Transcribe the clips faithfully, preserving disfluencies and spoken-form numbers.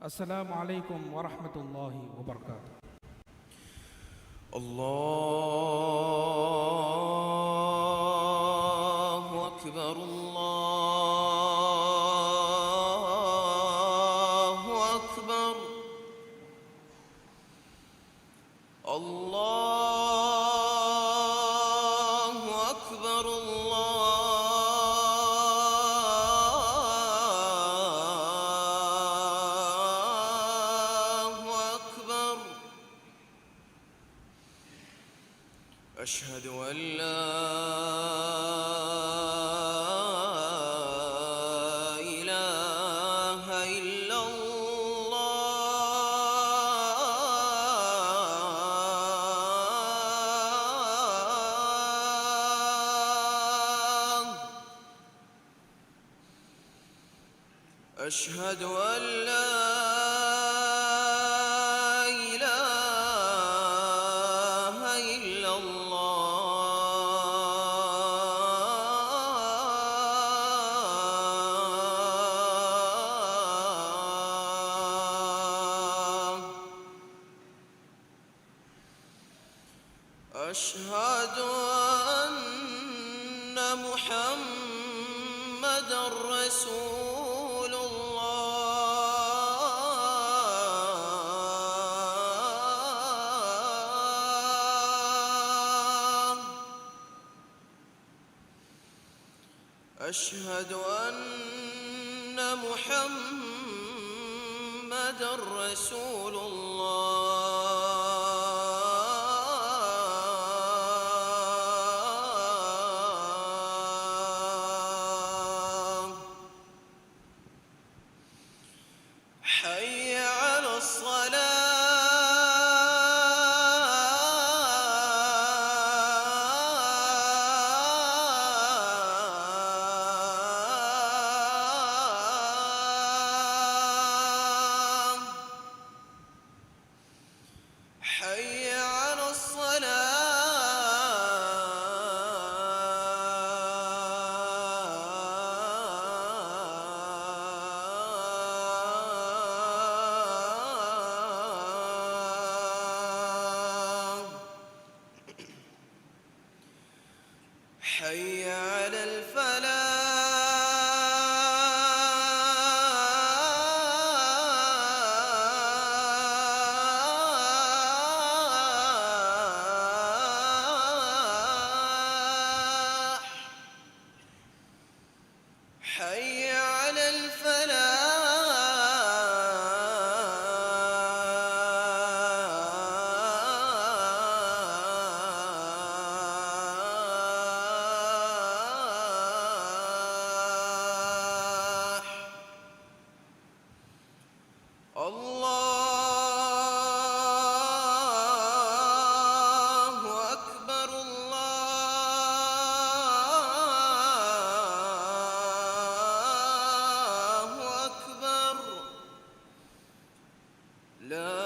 السلام عليكم ورحمة الله وبركاته. الله أكبر، الله أكبر. الله أكبر، الله أكبر. أشهد أن لا إله إلا الله. أشهد أن لا إله إلا الله. أشهد أن محمدا رسول الله. أشهد أن محمدا رسول الله. حي على الصلاة. حي على الصلاة. حي على الفلاح. حي على الفلاح. الله أكبر، الله أكبر. لا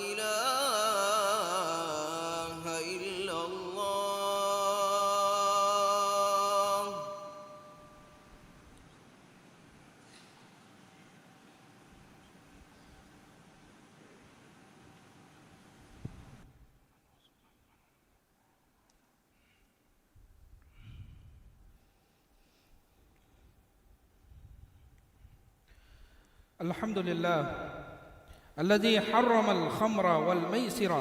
إله إلا الله. الحمد لله الذي حرم الخمر والميسر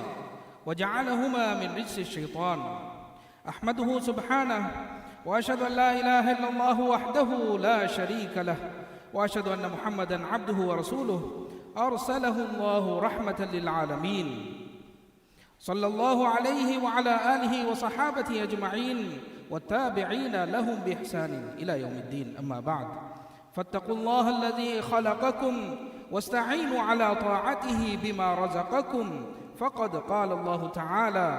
وجعلهما من رجس الشيطان. أحمده سبحانه، وأشهد أن لا إله إلا الله وحده لا شريك له، وأشهد أن محمدا عبده ورسوله، أرسله الله رحمة للعالمين. صلى الله عليه وعلى آله وصحابته أجمعين والتابعين لهم بإحسان إلى يوم الدين. أما بعد، فاتقوا الله الذي خلقكم واستعينوا على طاعته بما رزقكم، فقد قال الله تعالى: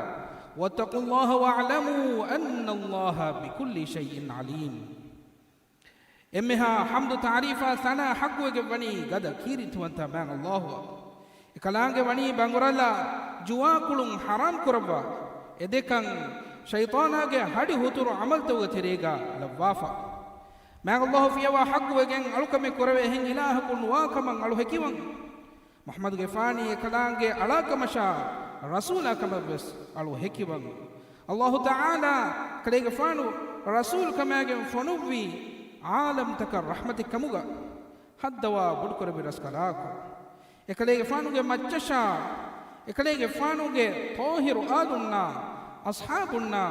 واتقوا الله واعلموا أن الله بكل شيء عليم. އެންމެހާ ޙަމްދު ތަޢުރީފާ ސަނާ ޙައްޤުވެގެންވަނީ ގަދަ ކީރިތިވަންތާ މާތް ﷲ އަށް. އެކަލާނގެ ވަނީ ބަނގުރަލާ ޖުވާކުޅުން ޙަރާމް ކުރައްވާ، އެދޭކަން ޝައިޠާނާގެ ހަޑި ހުތުރު ޢަމަލުތަކުގެ ތެރޭގަ ލައްވާފަ. މާތް ﷲ ފިޔަވާ ޙައްޤުވެގެން އަޅުކަމެއް ކުރެވޭ އެހެން އިލާހަކު ނުވާ ކަމަށް އަޅު ހެކިވަން. މުޙައްމަދުގެފާނީ އެކަލާނގެ އަޅާކަމަށާ ރަސޫލާ ކަމަށްވެސް އަޅު ހެކިވަން. ﷲ ތަޢާލާ ކަލޭގެފާނު ރަސޫލު ކަމާގެން ފޮނުއްވީ ޢާލަމްތަކަށް ރަޙްމަތެއް ކަމުގަ ހައްދަވާ ބޮޑުކުރެއްވި ރަސްކަލާކޮ. އެކަލޭގެފާނުގެ މައްޗަށާ، އެކަލޭގެފާނުގެ ޠާހިރު އާލުންނާ، އަޞްޙާބުންނާ،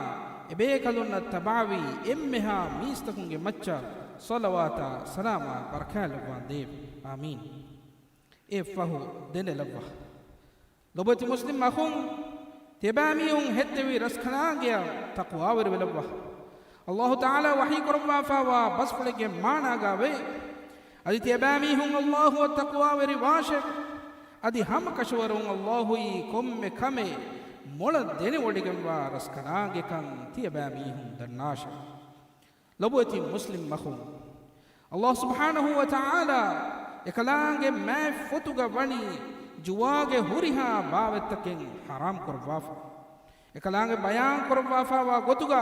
އެބޭކަލުންނަށް ތަބާވީ އެންމެހާ މީސްތަކުންގެ މައްޗަށް ޞަލަވާތާ ސަލާމާ ބަރަކާތް ލައްވާނދޭވެ. އާމީން. އެއަށްފަހު ދެނެލައްވާ. ލޮބުވެތި މުސްލިމް އަޚުން، ތިޔަބައިމީހުން ހެއްދެވި ރަސްކަލާނގެއަށް ތަޤްވާވެރިވެލައްވާ. ﷲ ތަޢާލާ ވަޙީ ކުރައްވާފައިވާ ބަސްފުޅެއްގެ މާނާގައި ވޭ، އަދި ތިޔަބައިމީހުން ﷲ އަށް ތަޤްވާވެރިވާށޭ. އަދި ހަމަކަށަވަރުން ﷲ އީ ކޮންމެ ކަމެއް މޮޅަށް ދެނެވޮޑިގެންވާ ރަސްކަލާނގެކަން ތިޔަބައިމީހުން ދަންނާށޭ. ލޮބުވެތި މުސްލިމް އަޚުން، ﷲ ސުބްޙާނަހޫ ވަތަޢާލާ އެކަލާނގެ މާތް ފޮތުގަ ވަނީ ޖުވާގެ ހުރިހާ ބާވަތްތަކެއް ޙަރާމް ކުރައްވާފަ. އެކަލާނގެ ބަޔާން ކުރައްވާފައިވާ ގޮތުގަ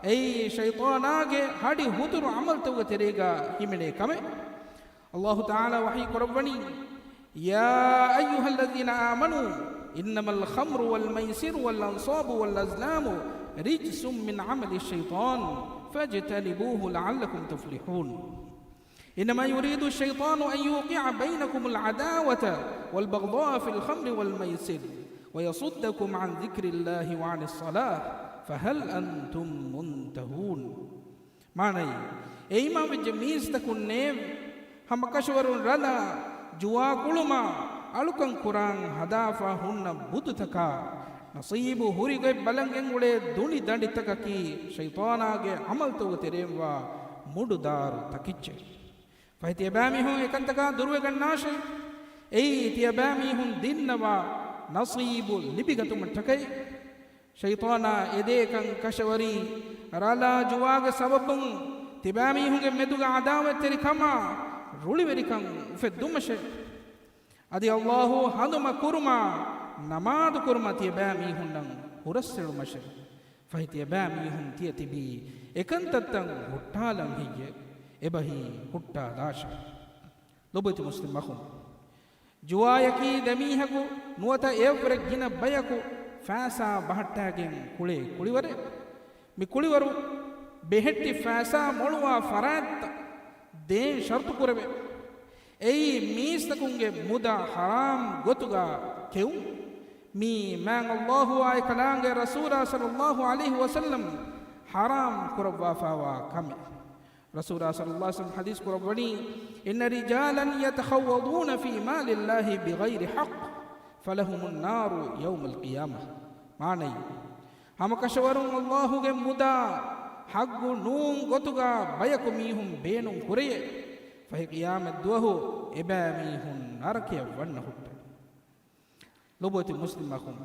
އެއީ ޝައިޠާނާގެ ހަޑި ހުތުރު ޢަމަލުތަކުގެ ތެރޭގަ ހިމެނޭ ކަމެއް. ﷲ ތަޢާލާ ވަޙީ ކުރައްވަނީ، يا أيها الذين آمنوا إنما الخمر والميسر والأنصاب والأزلام رجس من عمل الشيطان فاجتنبوه لعلكم تفلحون. إنما يريد الشيطان أن يوقع بينكم العداوة والبغضاء في الخمر والميسر ويصدكم عن ذكر الله وعن الصلاة فهل أنتم منتهون. މާނައީ، އޭ އީމާންވެއްޖެ މީސްތަކުންނޭވެ! ހަމަކަށަވަރުން ރަލާ، ޖުވާ ކުޅުމާ، އަޅުކަން ކުރާން ހަދާފަ ހުންނަ ބުދުތަކާ، ނަސީބު ހުރި ގޮތް ބަލަން ގެންގުޅޭ ދުނި ދަނޑިތަކަކީ ޝައިޠާނާގެ ޢަމަލުތަކުގެ ތެރެއިންވާ މުޑުދާރު ތަކިއްޗެއް. ފަހެ ތިޔަބައިމީހުން އެކަންތަކާ ދުރުވެގަންނާށޭ. އެއީ ތިޔަބައިމީހުން ދިންނަވާ ނަސީބު ލިބިގަތުމަށްޓަކައި. ޝައިޠާނާ އެދޭކަން ކަށަވަރީ، ރަލާ ޖުވާގެ ސަބަބުން ތިބާމީހުންގެ މެދުގަ ޢަދާވަތްތެރިކަމާ، ރުޅިވެރިކަން އުފެއްދުމަށޭ. އަދި ﷲ ހަނދުމަ ކުރުމާ، ނަމާދު ކުރުމަށް ތިޔަބައިމީހުންނަށް ހުރަސްއެޅުމަށޭ. ފަހެ ތިޔަބައިމީހުން ތިޔަ ތިބީ އެކަންތައްތައް ހުއްޓާލަން ހެއްޔޭ؟ އެބަހީ ހުއްޓާލާށޭ. ލޮބުވެތި މުސްލިމް އަޚުން، ޖުވާޔަކީ ދެމީހަކު ނުވަތަ އެއަށްވުރެ ގިނަ ބަޔަކު ފައިސާ ބަހައްޓާގެން ކުޅޭ ކުޅިވަރެއް. މި ކުޅިވަރު ބެހެއްޓި ފައިސާ މޮޅުވާ ފަރާތްތައް ދޭން ޝަރުތު ކުރެވޭ. އެއީ މީސްތަކުންގެ މުދާ ޙަރާމް ގޮތުގަ ކެއުން. މީ މާތް ﷲ އާއި ކަލާނގެ ރަސޫލާ ޞައްލައްލާހު ޢަލައިހި ވަސައްލަމް ޙަރާމް ކުރައްވާފައިވާ ކަމެއް. ރަސޫލާ ޞައްލައްލާހު ޢަލައިހި ވަސައްލަމް ޙަދީޘް ކުރައްވަނީ، إن رجالا يتخوضون في مال الله بغير حق فلهم النار يوم القيامة. މާނައީ، ހަމަކަށަވަރުން ﷲ ގެ މުދާ ޙައްޤު ނޫން ގޮތުގަ ބަޔަކު މީހުން ބޭނުން ކުރެޔޭ، ފަހެ ޤިޔާމަތް ދުވަހު އެބައިމީހުން ނަރަކަޔަށް ވަންނަ ހުއްޓޭ. ލޮބުވެތި މުސްލިމް އަޚުން،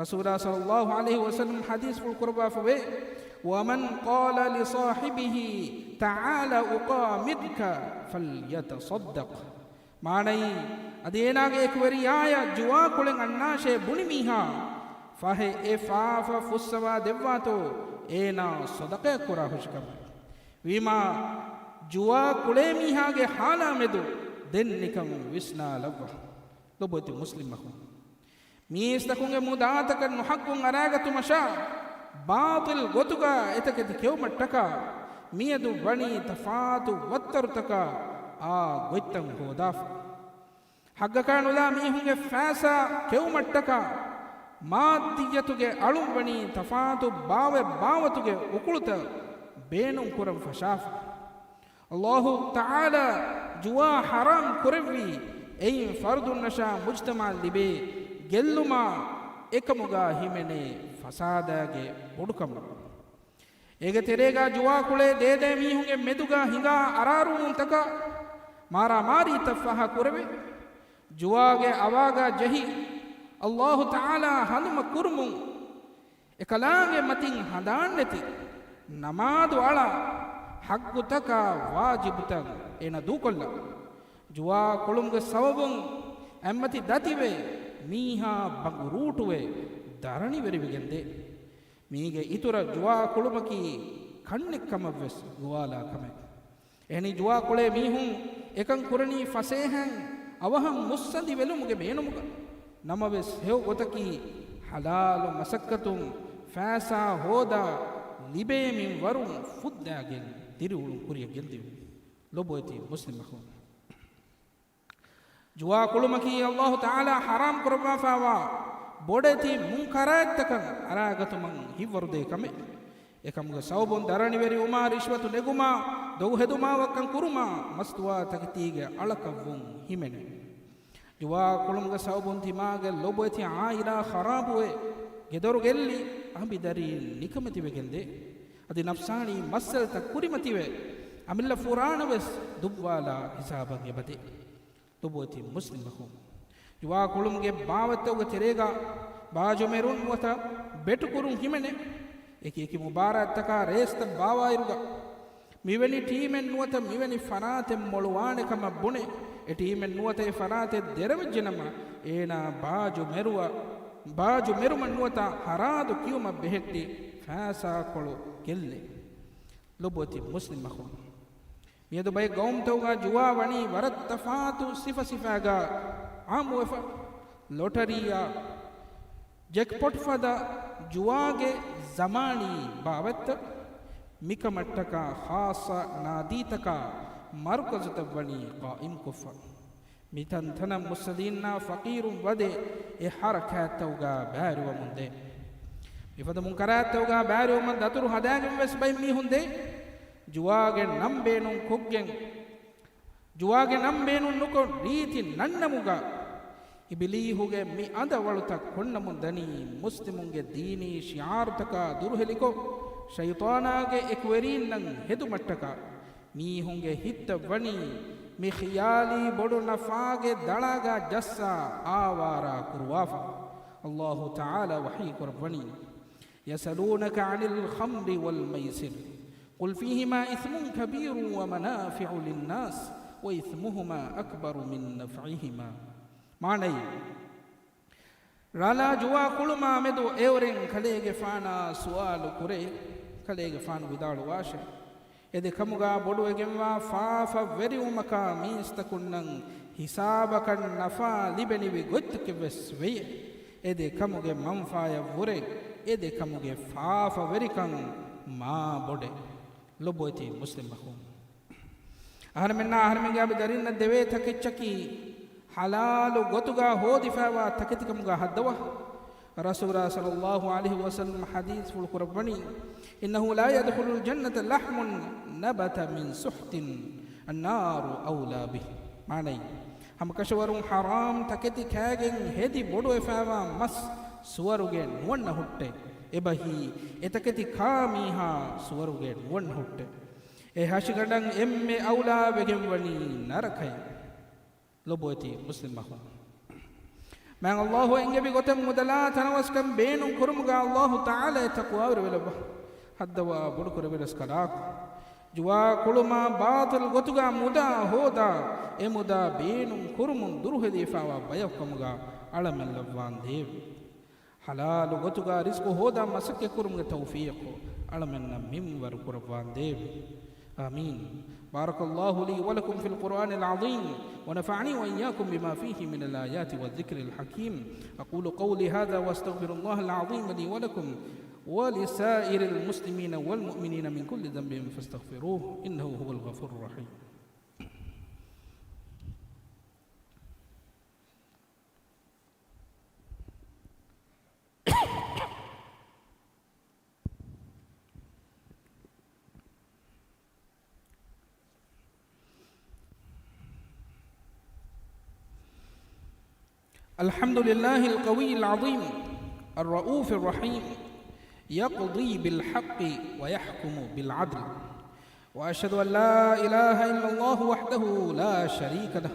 ރަސޫލާ ޞައްލައްލާހު ޢަލައިހި ވަސައްލަމް ޙަދީޘްފުޅު ކުރައްވާފަ ވޭ، ومن قال لصاحبه تعال أقامضك فليتصدق. މާނައީ، އަދި އޭނާގެ އެކުވެރިޔާޔަށް ޖުވާ ކުޅެން އަންނާށޭ ބުނި މީހާ، ފަހެ އެ ފާފަ ފުއްސަވާ ދެއްވާތޯ، އޭނާ ޞަދަޤަޔަށް ކުރާ ހުށިކަމެއް. ވީމާ، ޖުވާ ކުޅޭ މީހާގެ ޙާލާ މެދު ދެން ނިކަން ވިސްނާލައްވާ. ލޮބުވެތި މުސްލިމް އަޚުން، މީސްތަކުންގެ މުދާތަކަށް ނުޙައްޤުން އަރާގަތުމަށާ، ބާޠިލް ގޮތުގަ އެތަކެތި ކެއުމަށްޓަކާ، މިއަދު ވަނީ ތަފާތު ވައްތަރުތަކާ އާ ގޮތްތައް ހޯދާފަ. ޙައްޤަކާ ނުލާ މީހުންގެ ފައިސާ ކެއުމަށްޓަކާ، މާއްދިއްޔަތުގެ އަޅުން ވަނީ ތަފާތު ބާވަތް ބާވަތުގެ އުކުޅުތައް ބޭނުން ކުރަން ފަށާފަ. ﷲ ތަޢާލާ ޖުވާ ޙަރާމް ކުރެއްވީ، އެއިން ފަރުދުންނަށާ މުޖްތަމަޢަށް ލިބޭ ގެއްލުމާ އެކަމުގާ ހިމެނޭ ފަސާދާގެ ބޮޑުކަމުން. އޭގެ ތެރޭގާ ޖުވާ ކުޅޭ ދޭދޭ މީހުންގެ މެދުގާ ހިނގާ އަރާރުވުންތަކާ، މާރާމާރީތައް ފަހަ ކުރެވޭ. ޖުވާގެ އަވާގާ ޖެހި، ﷲ ތަޢާލާ ހަނދުމަ ކުރުމުން، އެކަލާނގެ މަތިން ހަނދާންނެތި، ނަމާދު އަޅާ، ޙައްޤުތަކާ ވާޖިބުތައް އޭނަ ދޫކޮށްލާ. ޖުވާ ކުޅުމުގެ ސަބަބުން އެއްމަތި ދަތިވެ، މީހާ ބަނގުރޫޓުވެ، ދަރަނިވެރިވެގެންދޭ. މީގެ އިތުރަށް ޖުވާ ކުޅުމަކީ ކަންނެއްކަމަށްވެސް ގޮވާލާ ކަމެއް. އެހެނީ ޖުވާ ކުޅޭ މީހުން އެކަން ކުރަނީ ފަސޭހައިން އަވަހަށް މުއްސަނދިވެލުމުގެ ބޭނުމުގަ. ނަމަވެސް ހެޔޮ ގޮތަކީ ޙަލާލު މަސައްކަތުން ފައިސާ ހޯދާ ލިބޭ މިންވަރުން ފުއްދާގެން ދިރިއުޅުން ކުރިއަށް ގެންދިއުން. ލޮބުވެތި މުސްލިމް އަޚުން. ޖުވާ ކުޅުމަކީ ﷲ ތަޢާލާ ޙަރާމް ކުރައްވާފައިވާ ބޮޑެތި މުންކަރާތްތަކަށް އަރާގަތުމަށް ހިތްވަރުދޭ ކަމެއް. އެކަމުގެ ސަބަބުން ދަރަނިވެރިވުމާ، ރިޝްވަތު ނެގުމާ، ދޮގުހެދުމާ ވައްކަން ކުރުމާ، މަސްތުވާ ތަކެތީގެ އަޅަކަށްވުން ހިމެނޭ. ޖުވާ ކުޅުމުގެ ސަބަބުން ތިމާގެ ލޮބުވެތި ޢާއިލާ ޚަރާބުވެ، ގެދޮރު ގެއްލި، އަނބިދަރީން ނިކަމެތިވެގެންދޭ. އަދި ނަފްސާނީ މައްސަލަތައް ކުރިމަތިވެ، އަމިއްލަ ފުރާނަވެސް ދުއްވާލާ ހިސާބަށް އެބަދޭ. ލޮބުވެތި މުސްލިމް އަޚުން. ޖުވާ ކުޅުމުގެ ބާވަތްތަކުގެ ތެރޭގަ ބާޖުމެރުން ނުވަތަ ބެޓުކުރުން ހިމެނޭ. އެކި އެކި މުބާރާތްތަކާ ރޭސްތައް ބާވާއިރުގަ މިވެނި ޓީމެއް ނުވަތަ މިވެނި ފަރާތެއް މޮޅުވާނެ ކަމަށް ބުނެ، އެ ޓީމެއް ނުވަތަ އެ ފަރާތެއް ދެރަވެއްޖެނަމަ، އޭނާ ބާޖު މެރުވަ، ބާޖު މެރުމަށް ނުވަތަ ހަރާދު ކިޔުމަށް ބެހެއްޓި ފައިސާކޮޅު ގެއްލޭ. ލޮބުވެތި މުސްލިމް އަޚުން. މިއަދު ބައެއް ގައުމުތަކުގަ ޖުވާ ވަނީ ވަރަށް ތަފާތު ސިފަ ސިފައިގަ ޢާއްމުވެފަ. ލޮޓަރީއާ، ޖެކްޕޮޓް ފަދަ ޖުވާގެ ޒަމާނީ ބާވަތްތައް، މިކަމަށްޓަކާ ޚާއްޞަ ނާދީތަކާ މަރުކަޒުތައް ވަނީ ޤާއިމްކޮށްފަ. މިތަންތަނަށް މުއްސަދީންނާ ފަޤީރުން ވަދެ އެ ޙަރަކާތްތަކުގަ ބައިވެރިވަމުން ދޭ. މިފަދަ މުންކަރާތްތަކުގަ ބައިވެރިވުމަށް ދަތުރު ހަދާގެން ވެސް ބައެއް މީހުން ދޭ. ޖުވާގެ ނަން ބޭނުން ކޮށްގެން، ޖުވާގެ ނަން ބޭނުން ނުކޮށް ރީތި ނަންނަމުގަ އިބިލީހުގެ މި އަނދަވަޅުތައް ކޮންނަމުން ދަނީ މުސްލިމުންގެ ދީނީ ޝިޢާރުތަކާ ދުރުހެލިކޮށް، ޝައިޠާނާގެ އެކުވެރީންނަށް ހެދުމަށްޓަކާ، މީހުންގެ ހިތްތައް ވަނީ މި ޚިޔާލީ ބޮޑު ނަފާގެ ދަޅާގަ ޖައްސާ އާވާރާ ކުރުވާފަ. ﷲ ތަޢާލާ ވަޙީ ކުރައްވަނީ، يسألونك عن الخمر والميسر قل فيهما إثم كبير ومنافع للناس وإثمهما أكبر من نفعهما. މާނައީ، ރަލާ ޖުވާ ކުޅުމާ މެދު އެއުރެން ކަލޭގެފާނާ ސުވާލު ކުރޭ. ކަލޭގެފާނު ވިދާޅުވާށޭ، އެ ދެ ކަމުގާ ބޮޑުވެގެންވާ ފާފަ ވެރިވުމަކާ މީސްތަކުންނަށް ހިސާބަކަށް ނަފާ ލިބެނިވި ގޮތްތަކެއް ވެސް ވެޔޭ. އެ ދެ ކަމުގެ މަންފާޔަށް ވުރެ އެ ދެ ކަމުގެ ފާފަ ވެރިކަން މާ ބޮޑޭ. ލޮބުވެތި މުސްލިމް އަޚުން. އަހަރެމެންނާ އަހަރެމެންގެ އަނބި ދަރިންނަށް ދެވޭ ތަކެއްޗަކީ ޙަލާލު ގޮތުގަ ހޯދިފައިވާ ތަކެތިކަމުގަ ހައްދަވާ. ރަސޫލާ ޞައްލައްލާހު ޢަލައިހި ވަސައްލަމަ ޙަދީޘްފުޅު ކުރައްވަނީ، إنه لا يدخل الجنة لحم نبت من سحت النار أولى به. މާނައީ، ހަމަކަށަވަރުން ޙަރާމް ތަކެތި ކައިގެން ހެދި ބޮޑުވެފައިވާ މަސް ސުވަރުގެ ނުވަންނަ ހުއްޓޭ. އެބަހީ، އެ ތަކެތި ކާ މީހާ ސުވަރުގެ ނުވަންނަ ހުއްޓޭ. އެ ހަށިގަނޑަށް އެންމެ އައުލާ ވެގެންވަނީ ނަރަކައެއް. ލޮބުވެތި މުސްލިމް އަޚުން. މާތް ﷲ އެންގެވި ގޮތަށް މުދަލާ ތަނަވަސްކަން ބޭނުން ކުރުމުގަ ﷲ ތަޢާލާއަށް ތަޤްވާވެރިވެލައްވާ. ހައްދަވާ ބޮޑުކުރެވި ރަސްކަލާކޮ، ޖުވާ ކުޅުމާ ބާޠިލް ގޮތުގަ މުދާ ހޯދާ، އެ މުދާ ބޭނުން ކުރުމުން ދުރުހެލިފައިވާ ބަޔަކު ކަމުގަ އަޅަމެން ލައްވާނދޭވެ. ޙަލާލު ގޮތުގަ ރިޒްޤު ހޯދާ މަސައްކަތްކުރުމުގެ ތައުފީޤު އަޅަމެންނަށް މިންވަރު ކުރައްވާނދޭވެ. آمين. بارك الله لي ولكم في القرآن العظيم، ونفعني وإياكم بما فيه من الآيات والذكر الحكيم. أقول قولي هذا وأستغفر الله العظيم لي ولكم ولسائر المسلمين والمؤمنين من كل ذنب فاستغفروه، إنه هو الغفور الرحيم. الحمد لله القوي العظيم الرؤوف الرحيم، يقضي بالحق ويحكم بالعدل. وأشهد أن لا إله إلا الله وحده لا شريك له،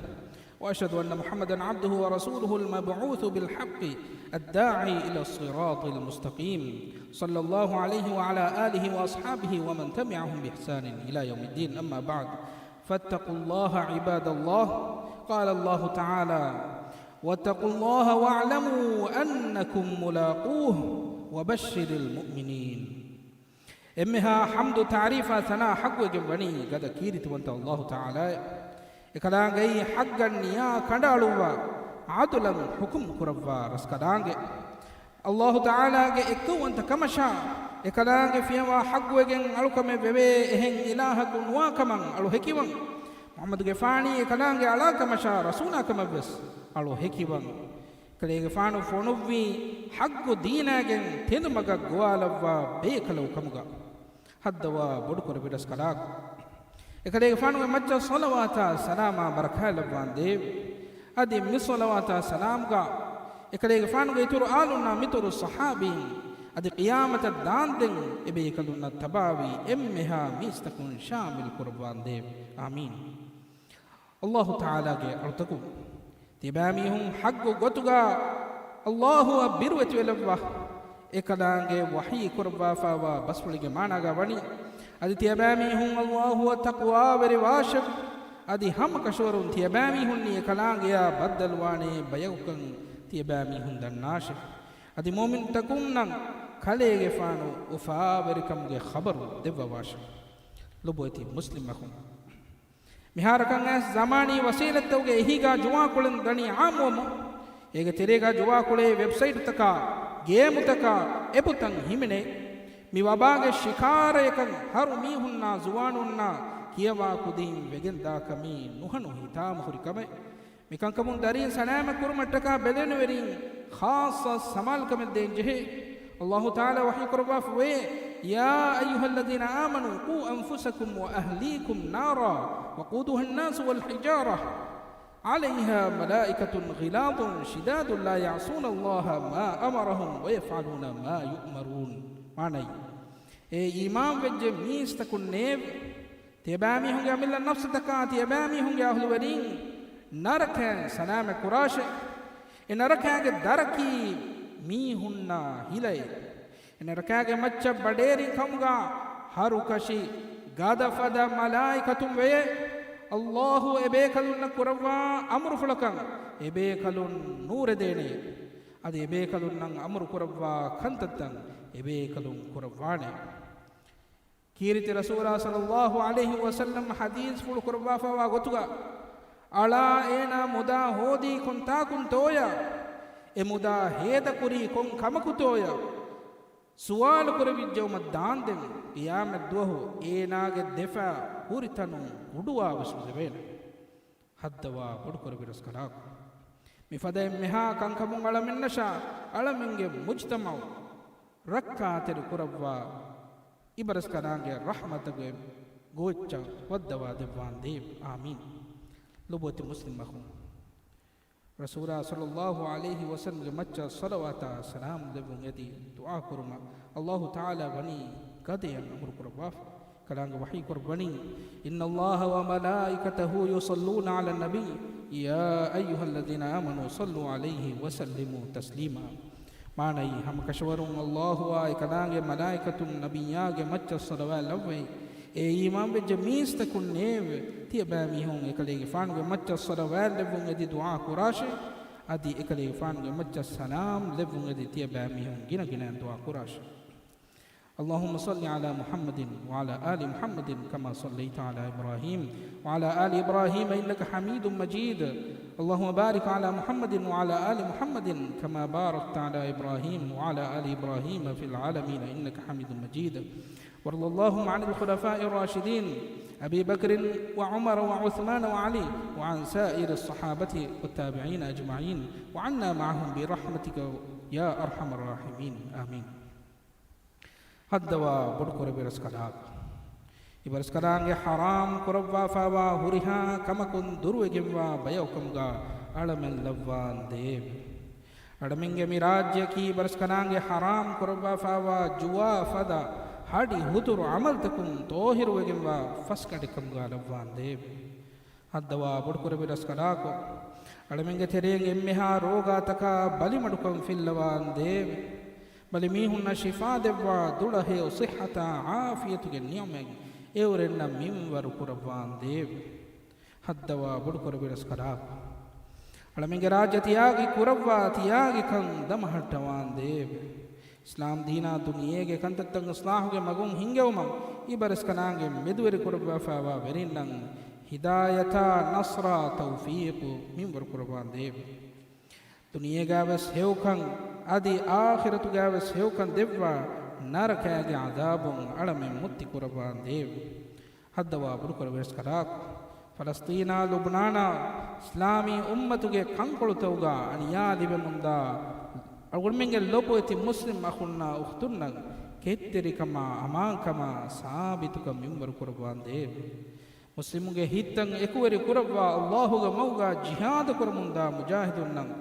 وأشهد أن محمدا عبده ورسوله المبعوث بالحق الداعي إلى الصراط المستقيم، صلى الله عليه وعلى آله وأصحابه ومن تبعهم بإحسان إلى يوم الدين. أما بعد، فاتقوا الله عباد الله. قال الله تعالى: واتقوا الله واعلموا أنكم ملاقوه وبشر المؤمنين. އެންމެހާ ޙަމްދު ތަޢުރީފާ ސަނާ ޙައްޤުވެގެން ވަނީ ގަދަ ކީރިތިވަންތަ އަލްލާހު ތަޢާލާއޭ. އެކަލާނގެއީ ޙައްޤަށް ނިޔާ ކަނޑައަޅުއްވާ، ޢަދުލަށް ޙުކުމް ކުރައްވާ ރަސްކަލާނގެ. އަލްލާހު ތަޢާލާގެ އެއްކައުވަންތަ ކަމަށާ، އެކަލާނގެ ފިޔަވާ ޙައްޤުވެގެން އަޅުކަމެއް ވެވޭ އެހެން އިލާހަކު ނުވާ ކަމަށް އަޅު ހެކިވަން. މުޙައްމަދުގެފާނީ އެކަލާނގެ އަޅާ ކަމަށާ ރަސޫލާ ކަމަށްވެސް އަޅު ހެކިވަން. ކަލޭގެފާނު ފޮނުއްވީ ޙައްޤު ދީނާގެން ތެދުމަގަށް ގޮވާލައްވާ ބޭކަލަކު ކަމުގަ. ހައްދަވާ ބޮޑުކުރެއްވި ރަސްކަލާކޮ، އެކަލޭގެފާނުގެ މައްޗަށް ޞަލަވާތާ ސަލާމާ ބަރަކާތްލައްވާނދޭވެ. އަދި މި ޞަލަވާތާ ސަލާމްގަ އެކަލޭގެފާނުގެ އިތުރު އާލުންނާ މިތުރު ޞަޙާބީން އަދި ޤިޔާމަތަށް ދާންދެން އެބޭކަލުންނަށް ތަބާވީ އެންމެހާ މީސްތަކުން ޝާމިލް ކުރައްވާނދޭވެ. އާމީން. އަލްލާހު ތަޢާލާގެ އަޅުތަކުން، ތިޔަބައިމީހުން ޙައްޤު ގޮތުގަ އަލްލާހުއަށް ބިރުވެތިވެލައްވާ، އެކަލާނގެ ވަޙީ ކުރައްވާފައިވާ ބަސްފުޅިގެ މާނާގަ ވަނީ، އަދި ތިޔަބައިމީހުން އަލްލާހުއަށް ތަޤްވާވެރިވާށެވެ. އަދި ހަމަކަށަވަރުން ތިޔަބައިމީހުންނީ އެކަލާނގެއާ ބައްދަލުވާނޭ ބަޔަކުކަން ތިޔަބައިމީހުން ދަންނާށެވެ. އަދި މުއުމިންތަކުންނަށް ކަލޭގެފާނު އުފާވެރިކަމުގެ ޚަބަރު ދެއްވަވާށެވެ. ލޮބުވެތި މުސްލިމް އަޚުން، މިހާރަކަށް އައިސް ޒަމާނީ ވަސީލަތްތަކުގެ އެހީގާ ޖުވާކޮޅުން ދަނީ ޢާއްމުވަމުން، އޭގެ ތެރޭގާ ޖުވާކޮޅޭ ވެބްސައިޓުތަކާ، ގޭމުތަކާ، އެޕުތައް ހިމެނޭ. މި ވަބާގެ ޝިކާރަޔަކަށް ހަރު މީހުންނާ ޒުވާނުންނާ ކިޔަވާ ކުދީން ވެގެންދާ ކަމީ ނުހަނު ހިތާމަހުރި ކަމެއް. މިކަންކަމުން ދަރީން ސަލާމަތް ކުރުމަށްޓަކާ ބެލެނިވެރީން ޚާއްޞަ ސަމާލުކަމެއް ދޭން ޖެހޭ. އަލްލާހު ތަޢާލާ ވަޙީ ކުރައްވާފަ ވޭ، يا أيها الذين آمنوا قوا أنفسكم وأهليكم نارا وقودها الناس والحجارة عليها ملائكة غلاظ شداد لا يعصون الله ما أمرهم ويفعلون ما يؤمرون. މާނައީ، އޭ އީމާންވެއްޖެ މީސްތަކުންނޭވެ! ތިޔަބައިމީހުންގެ އަމިއްލަ ނަފްސުތަކާ ތިޔަބައިމީހުންގެ އަހުލުވެރީން ނަރަކައިން ސަލާމަތް ކުރާށޭ. އެ ނަރަކައިގެ ދަރަކީ މީހުންނާ ހިލައޭ. އެ ނަރަކައިގެ މައްޗަށް ބަޑޭރިން ކަމުގާ ހަރުކަށި ގަދަފަދަ މަލާއިކަތުން ވެޔޭ. އަލްލާހު އެބޭކަލުންނަށް ކުރައްވާ އަމުރުފުޅަކަށް އެބޭކަލުން ނޫރެދޭނެ. އަދި އެބޭކަލުންނަށް އަމުރު ކުރައްވާ ކަންތައްތައް އެބޭކަލުން ކުރައްވާނެ. ކީރިތި ރަސޫލާ ޞައްލައްލާހު ޢަލައިހި ވަސައްލަމް ޙަދީޘްފުޅު ކުރައްވާފައިވާ ގޮތުގަ، އަޅާ އޭނާ މުދާ ހޯދީ ކޮންތާކުންތޯޔާ؟ އެ މުދާ ހޭދަކުރީ ކޮން ކަމަކުތޯޔާ؟ ސުވާލު ކުރެވިއްޖެއުމަށް ދާންދެން ޤިޔާމަތްދުވަހު އޭނާގެ ދެފާ ހުރިތަނުން އުޑުވާވެސް ނުދެވޭނެ. ހައްދަވާ ބޮޑުކުރެއްވި ރަސްކަލާކޮ، މިފަދަ އެންމެހާ ކަންކަމުން އަޅަމެންނަށާ އަޅަމެންގެ މުޖްތަމަޢު ރައްކާތެރި ކުރައްވާ އިބަރަސްކަލާނގެ ރަޙްމަތުގެ ގޯއްޗަށް ވައްދަވާ ދެއްވާނދޭވެ. އާމީން. ލޮބުވެތި މުސްލިމް އަޚުން، ރަސޫލާ ޞައްލައްލާހު ޢަލައިހި ވަސައްލަމްގެ މައްޗަށް ޞަލަވާތާ ސަލާމް ލެއްވުން އެދި ދުޢާ ކުރުމަށް އަލްލާހު ތަޢާލާ ވަނީ ގަދަޔަށް އަމުރު ކުރައްވާފަ. ކަލާނގެ ވަޙީ ކުރައްވަނީ، إن الله وملائكته يصلون على النبي يا أيها الذين آمنوا صلوا عليه وسلموا تسليما. މާނައީ، ހަމަކަށަވަރުން އަލްލާހުއާ އެކަލާނގެ މަލާއިކަތުން ނަބިއްޔާގެ މައްޗަށް ޞަލަވާތް ލައްވައި، އޭ އީމާންވެއްޖެ މީސްތަކުންނޭވެ! ތިޔަބައިމީހުން އެކަލޭގެފާނުގެ މައްޗަށް ޞަލަވާތް ލެއްވުން އެދި ދުޢާ ކުރާށޭ! އަދި އެކަލޭގެފާނުގެ މައްޗަށް ސަލާމް ލެއްވުން އެދި ތިޔަބައިމީހުން ގިނަ ގިނައިން ދުޢާ ކުރާށޭ! اللهم صل على محمد وعلى آل محمد كما صليت على إبراهيم وعلى آل إبراهيم إنك حميد مجيد. اللهم بارك على محمد وعلى آل محمد كما باركت على إبراهيم وعلى آل إبراهيم في العالمين إنك حميد مجيد. وارض اللهم عن الخلفاء الراشدين أبي بكر وعمر وعثمان وعلي وعن سائر الصحابة والتابعين أجمعين وعنا معهم برحمتك يا أرحم الراحمين. آمين. ހައްދަވާ ބޮޑުކުރެއްވި ރަސްކަލާކޮ، އިބަރަސްކަލާނގެ ޙަރާމް ކުރައްވާފައިވާ ހުރިހާ ކަމަކުން ދުރުވެގެންވާ ބަޔަކުކަމުގަ އަޅަމެން ލައްވާނދޭވެ! އަޅަމެންގެ މި ރާއްޖެއަކީ އިބަރަސްކަލާނގެ ޙަރާމް ކުރައްވާފައިވާ ޖުވާ ފަދަ ހަޑި ހުތުރު ޢަމަލުތަކުން ޠާހިރުވެގެންވާ ފަސްގަނޑެއްކަމުގަ ލައްވާނދޭވެ! ހައްދަވާ ބޮޑުކުރެއްވި ރަސްކަލާކޮ، އަޅަމެންގެ ތެރެއިން އެންމެހާ ރޯގާތަކާ ބަލިމަޑުކަން ފިއްލަވާނދޭވެ! ބަލިމީހުންނަށް ޝިފާ ދެއްވާ ދުޅަހެޔޮ ޞިއްޙަތާ ޢާފިޔަތުގެ ނިޢުމަތް އެއުރެންނަށް މިންވަރު ކުރައްވާނދޭވެ! ހައްދަވާ ބޮޑުކުރެއްވި ރަސްކަލާކޮ، އަޅަމެންގެ ރާއްޖެ ތިޔާގި ކުރައްވާ ތިޔާގިކަން ދަމަހައްޓަވާނދޭވެ! އިސްލާމް ދީނާ ދުނިޔޭގެ ކަންތައްތައް އިސްލާހުގެ މަގުން ހިންގެވުމަށް އިބަރަސްކަލާނގެ މެދުވެރި ކުރައްވާފައިވާ ވެރިންނަށް ހިދާޔަތާ، ނަޞްރާ، ތައުފީޤު މިންވަރު ކުރައްވާނދޭވެ. ދުނިޔޭގަވެސް ހެޔޮކަން، އަދި އާޚިރަތުގަވެސް ހެޔޮކަން ދެއްވާ، ނަރަކައިގެ ޢަޛާބުން އަޅަމެން މުއްތި ކުރައްވާނދޭވެ. ހައްދަވާ ބޮޑުކުރެވޭސްކަލާކު، ފަލަސްޠީނާ ލުބްނާނާ އިސްލާމީ އުއްމަތުގެ ކަންކޮޅުތަކުގަ އަނިޔާ ލިބެމުންދާ އަޅުގަނޑުމެންގެ ލޮބުވެތި މުސްލިމް އަޚުންނާ އުޚްތުންނަށް ކެތްތެރިކަމާ، އަމާންކަމާ، ސާބިތުކަން މިންވަރު ކުރައްވާނދޭވެ. މުސްލިމުންގެ ހިތްތައް އެކުވެރި ކުރައްވާ، އައްލާހުގެ މަގުގަ ޖިހާދު ކުރަމުންދާ މުޖާހިދުންނަށް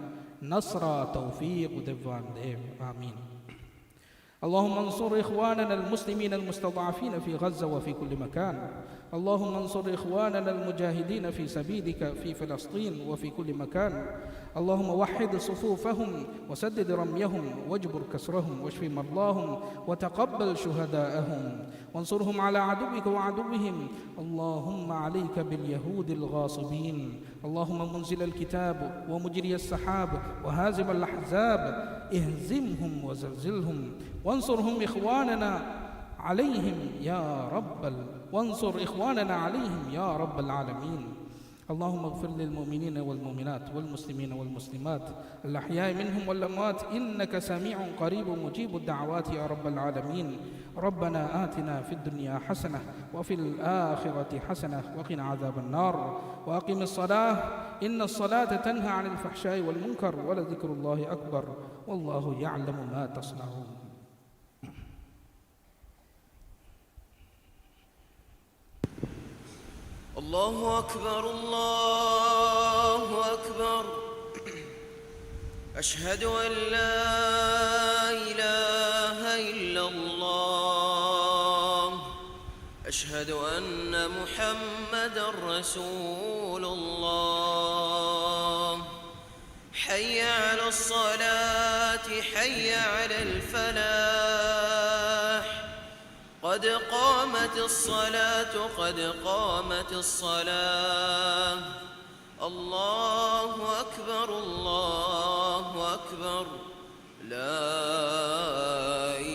ނަޞްރާ، ތައުފީޤު ދެއްވާނދޭވެ. އާމީން. اللهم انصر إخواننا المسلمين المستضعفين في غزة وفي كل مكان. اللهم انصر إخواننا المجاهدين في سبيلك في فلسطين وفي كل مكان. اللهم وحد صفوفهم وسدد رميهم واجبر كسرهم واشف مرضاهم وتقبل شهداءهم وانصرهم على عدوك وعدوهم. اللهم عليك باليهود الغاصبين. اللهم منزل الكتاب ومجري السحاب وهازم الأحزاب، اهزمهم وزلزلهم وانصرهم إخواننا عليهم يا رب ال-، وانصر إخواننا عليهم يا رب العالمين. اللهم اغفر للمؤمنين والمؤمنات والمسلمين والمسلمات الأحياء منهم والأموات إنك سميع قريب مجيب الدعوات يا رب العالمين. ربنا آتنا في الدنيا حسنة وفي الآخرة حسنة وقنا عذاب النار. وأقم الصلاة إن الصلاة تنهى عن الفحشاء والمنكر ولذكر الله أكبر والله يعلم ما تصنعون. الله أكبر، الله أكبر. أشهد أن لا إله إلا الله. أشهد أن محمدا رسول الله. حي على الصلاة، حي على الفلاح. قد قامت الصلاة، قد قامت الصلاة. الله أكبر، الله أكبر. لا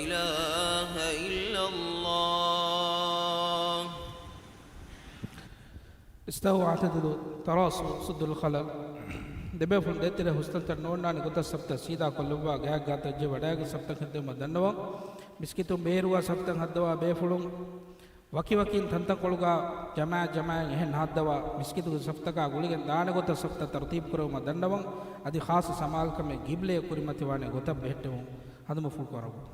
إله إلا الله. އިސްތަވައް އަޢުތަދަލު ތަރާޞު ސައްދުލް ޚަލަލް. ދެބޭފުޅުން ދޭތެރޭ ހުސްތަންތައް ނޯންނާނެ ގޮތަށް ސަފްތައް ސީދާ ކޮށްލައްވާ ގާތްގާތަށް ޖެހި ވަޑައިގެން ސަފްތައް ހެއްދެވުމަށް ދަންނަވަން. މިސްކިތުން ބޭރުވާ ސަފްތައް ހައްދަވާ ބޭފުޅުން ވަކިވަކިން ތަންތަންކޮޅުގަ ޖަމާޢަތް ޖަމާޢަތް އެހެން ހައްދަވާ މިސްކިތުގެ ސަފްތަކާ ގުޅިގެން ދާނެ ގޮތަށް ސަފްތައް ތަރުތީބު ކުރެވުމަށް ދަންނަވަން. އަދި ޚާއްޞަ ސަމާލުކަމެއް ގިބްލަޔަށް ކުރިމަތިވާނެ ގޮތަށް ބެހެއްޓެވުން. ހަނދުމަފުޅު ކުރަމުން.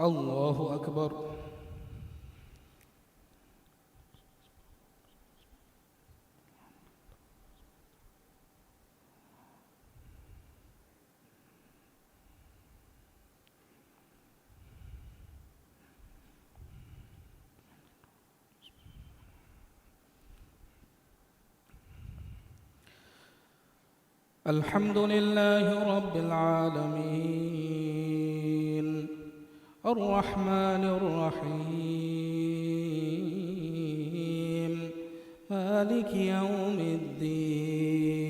الله أكبر. الحمد لله رب العالمين. الرحمن الرحيم. مالك يوم الدين.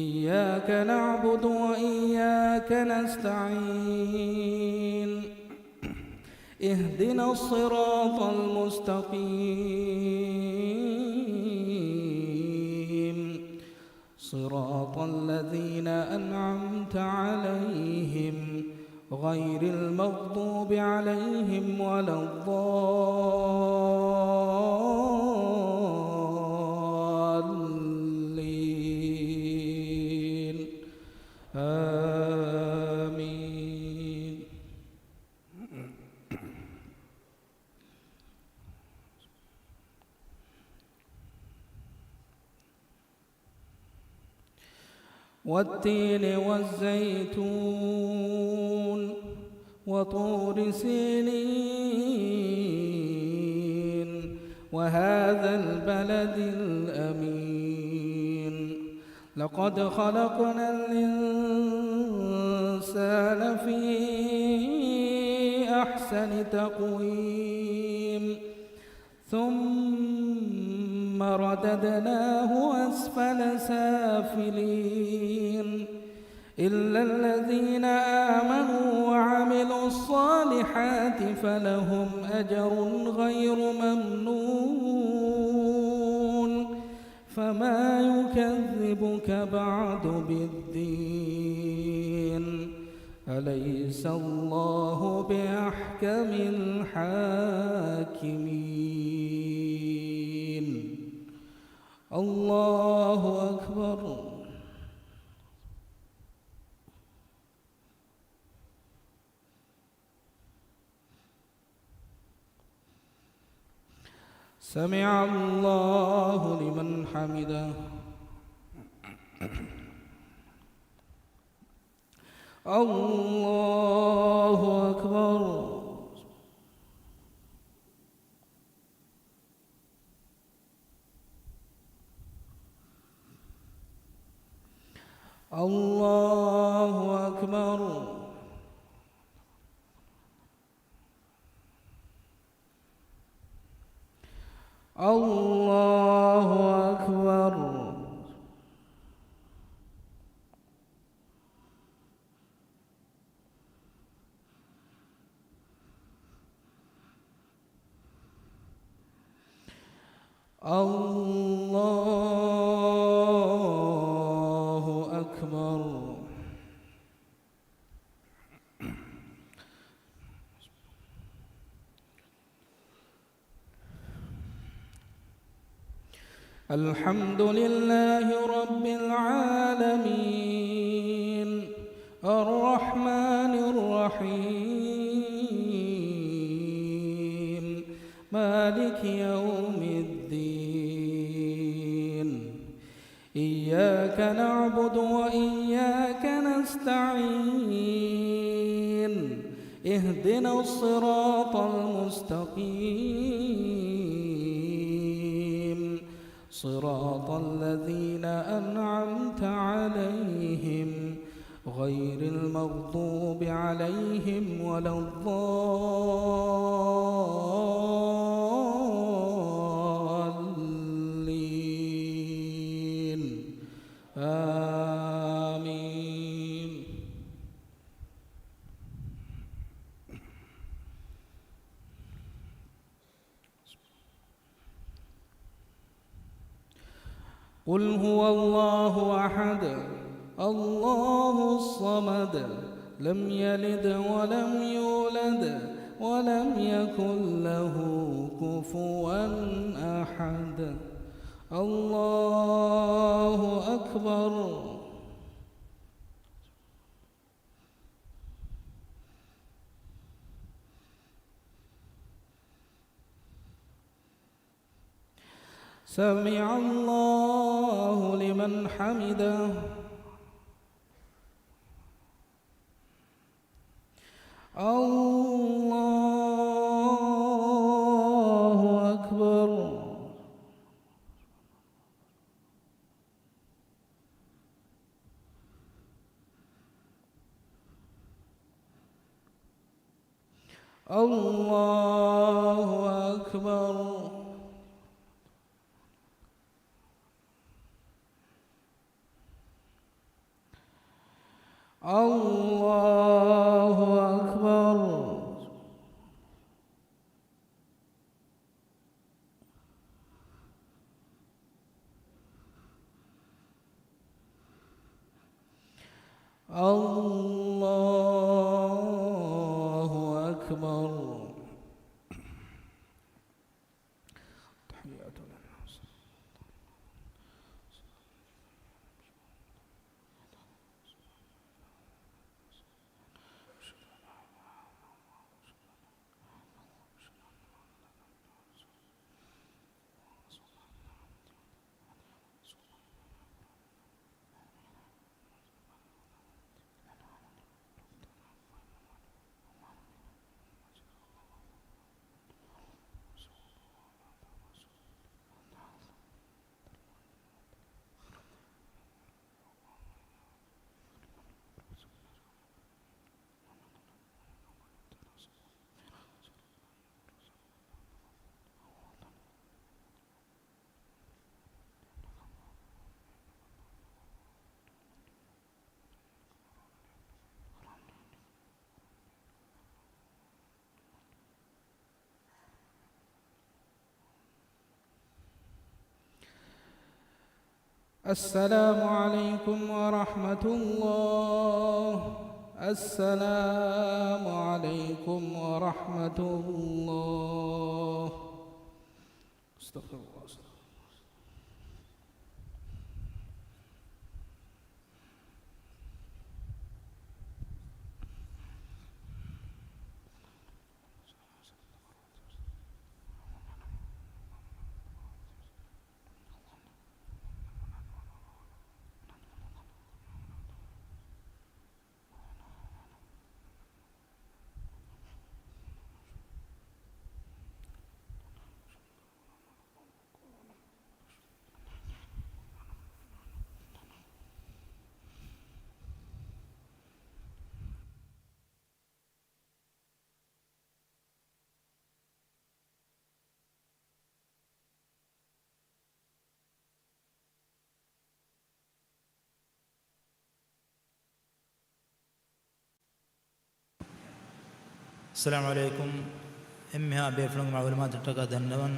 إياك نعبد وإياك نستعين. اهدنا الصراط المستقيم. صراط الذين أنعمت عليهم غير المغضوب عليهم ولا الضالين. آمين. والتين والزيتون وطور سينين وهذا البلد الأمين. لقد خلقنا الإنسان في أحسن تقويم. ثم رددناه أسفل سافلين. إلا الذين آمنوا وعملوا الصالحات فلهم أجر غير ممنون. فما يكذبك بعد بالدين. أليس الله بأحكم الحاكمين. الله أكبر. سمع الله لمن حمده. الله أكبر. الله أكبر. الله أكبر. الله أكبر. الحمد لله رب العالمين. الرحمن الرحيم. مالك يوم الدين. إياك نعبد وإياك نستعين. اهدنا الصراط المستقيم. صراط الذين أنعمت عليهم غير المغضوب عليهم ولا الضالين. آمين. قل هو الله أحد، الله الصمد، لم يلد ولم يولد، ولم يكن له كفوا أحد. الله أكبر. سمع الله لمن حمده. الله أكبر. الله أكبر. الله أكبر. الله أكبر. تحيات لله. السلام عليكم ورحمة الله. السلام عليكم ورحمة الله. استغفر الله. އައްސަލާމު ޢަލައިކުމް. އެންމެހާ ބޭފުޅުން މަޢުލޫމާތުތަކަށް ދަންނަވަން.